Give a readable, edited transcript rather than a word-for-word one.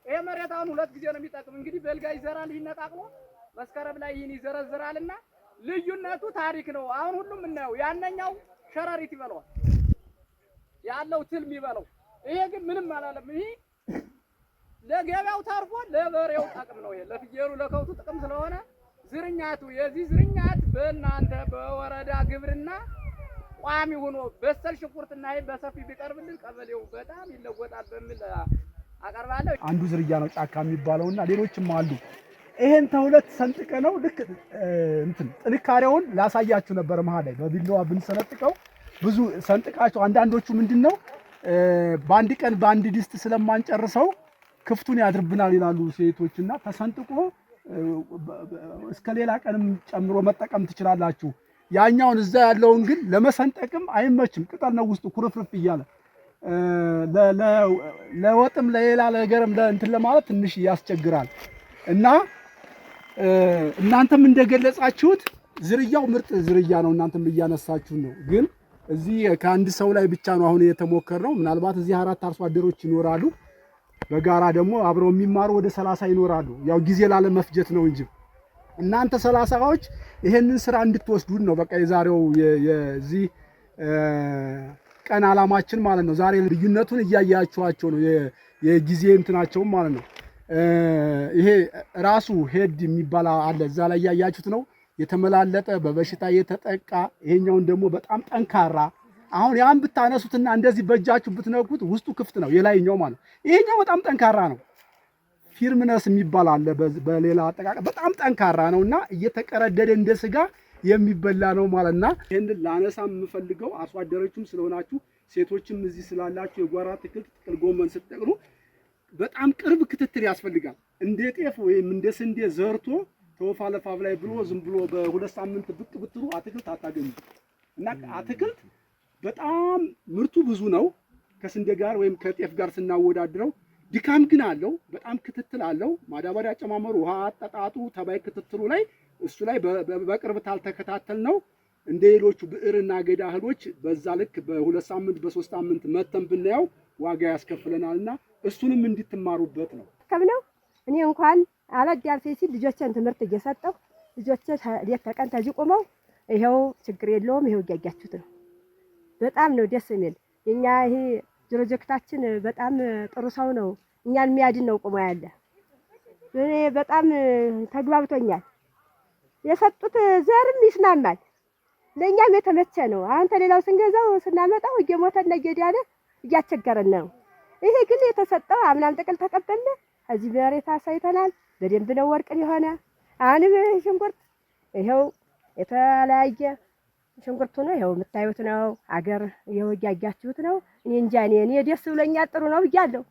ይሄ መሬት አሁን ሁለት ጊዜ ነው የሚጠቅም። እንግዲህ በልጋ ይዘራል፣ ይነቃቅሎ መስከረም ላይ ይህን ይዘረዝራልና ልዩነቱ ታሪክ ነው። አሁን ሁሉም እናየው። ያነኛው ሸረሪት ይበለዋል ያለው ትልም ይበለው። ይሄ ግን ምንም አላለም። ይሄ ለገበያው ተርፎ ለበሬው ጠቅም ነው። ይሄ ለፍየሉ ለከብቱ ጥቅም ስለሆነ ዝርኛቱ የዚህ ዝርኛት በእናንተ በወረዳ ግብርና ቋሚ ሆኖ በሰል ሽንኩርትና ይሄ በሰፊ ቢቀርብልን ቀበሌው በጣም ይለወጣል በሚል አቀርባለሁ። አንዱ ዝርያ ነው ጫካ የሚባለውና ሌሎችም አሉ። ይሄን ተሁለት ሰንጥቀ ነው ልክ እንትን ጥንካሬውን ላሳያችሁ ነበር። መሀል ላይ በቢላዋ ብንሰነጥቀው ብዙ ሰንጥቃቸው አንዳንዶቹ ምንድነው በአንድ ቀን በአንድ ድስት ስለማንጨርሰው ክፍቱን ያድርብናል ይላሉ ሴቶችና ተሰንጥቆ እስከ ሌላ ቀንም ጨምሮ መጠቀም ትችላላችሁ። ያኛውን እዛ ያለውን ግን ለመሰንጠቅም አይመችም። ቅጠል ነው ውስጡ ኩርፍርፍ እያለ ለወጥም ለሌላ ነገርም ለእንትን ለማለት ትንሽ ያስቸግራል። እና እናንተም እንደገለጻችሁት ዝርያው ምርጥ ዝርያ ነው። እናንተም እያነሳችሁ ነው። ግን እዚህ ከአንድ ሰው ላይ ብቻ ነው አሁን የተሞከርነው። ምናልባት እዚህ 4 አርሶ አደሮች ይኖራሉ። በጋራ ደግሞ አብረው የሚማሩ ወደ 30 ይኖራሉ። ያው ጊዜ ላለመፍጀት ነው እንጂ እናንተ 30ዎች ይሄንን ስራ እንድትወስዱን ነው በቃ የዛሬው የዚህ ቀን አላማችን ማለት ነው። ዛሬ ልዩነቱን እያያችኋቸው ነው የጊዜ እንትናቸውን ማለት ነው። ይሄ ራሱ ሄድ የሚባል አለ እዛ ላይ እያያችሁት ነው። የተመላለጠ በበሽታ የተጠቃ ይሄኛውን ደግሞ በጣም ጠንካራ። አሁን ያን ብታነሱትና እንደዚህ በእጃችሁ ብትነኩት ውስጡ ክፍት ነው የላይኛው ማለት ነው። ይሄኛው በጣም ጠንካራ ነው። Firmness የሚባል አለ በሌላ አጠቃቀም በጣም ጠንካራ ነውና እየተቀረደደ እንደ ስጋ የሚበላ ነው ማለት ነው። ይሄንን ላነሳ የምፈልገው አርሶ አደሮችም ስለሆናችሁ ሴቶችም እዚህ ስላላችሁ የጓሮ አትክልት ጥቅል ጎመን ስትጠቅሉ በጣም ቅርብ ክትትል ያስፈልጋል። እንደ ጤፍ ወይም እንደ ስንዴ ዘርቶ ተወፋለፋፍ ላይ ብሎ ዝም ብሎ በ2 ሳምንት ብቅ ብትሉ አትክልት አታገኙ። እና አትክልት በጣም ምርቱ ብዙ ነው ከስንዴ ጋር ወይም ከጤፍ ጋር ስናወዳድረው። ድካም ግን አለው። በጣም ክትትል አለው። ማዳበሪያ አጨማመሩ፣ ውሃ አጠጣጡ፣ ተባይ ክትትሉ ላይ እሱ ላይ በቅርብ ታልተከታተል ነው እንደ ሌሎቹ ብዕርና አገዳ እህሎች በዛ ልክ በ2 ሳምንት በ3 ሳምንት መተን ብናየው ዋጋ ያስከፍለናልና እሱንም እንድትማሩበት ነው። ከምነው እኔ እንኳን አላዳልፌ ሲል ልጆቼን ትምህርት እየሰጠሁ ልጆቼ ሌት ተቀን ተዚህ ቆመው ይሄው ችግር የለውም ይሄው እያያችሁት ነው። በጣም ነው ደስ የሚል። የኛ ይሄ ፕሮጀክታችን በጣም ጥሩ ሰው ነው። እኛን የሚያድን ነው ቆሞ ያለ። እኔ በጣም ተግባብቶኛል። የሰጡት ዘርም ይስማማል። ለኛም የተመቸ ነው። አሁን ተሌላው ስንገዛው ስናመጣው እየሞተና እየዳነ እያስቸገረን ነው። ይሄ ግን የተሰጠው አምናም ጥቅል ተቀበልነ እዚህ መሬት አሳይተናል። በደንብ ነው ወርቅን የሆነ አሁንም ሽንኩርት ይኸው የተለያየ ሽንኩርቱ ነው ይኸው የምታዩት ነው። አገር ይኸው እያያችሁት ነው። እኔ እንጃ እኔ ደስ ብሎኛል። ጥሩ ነው ብያለሁ።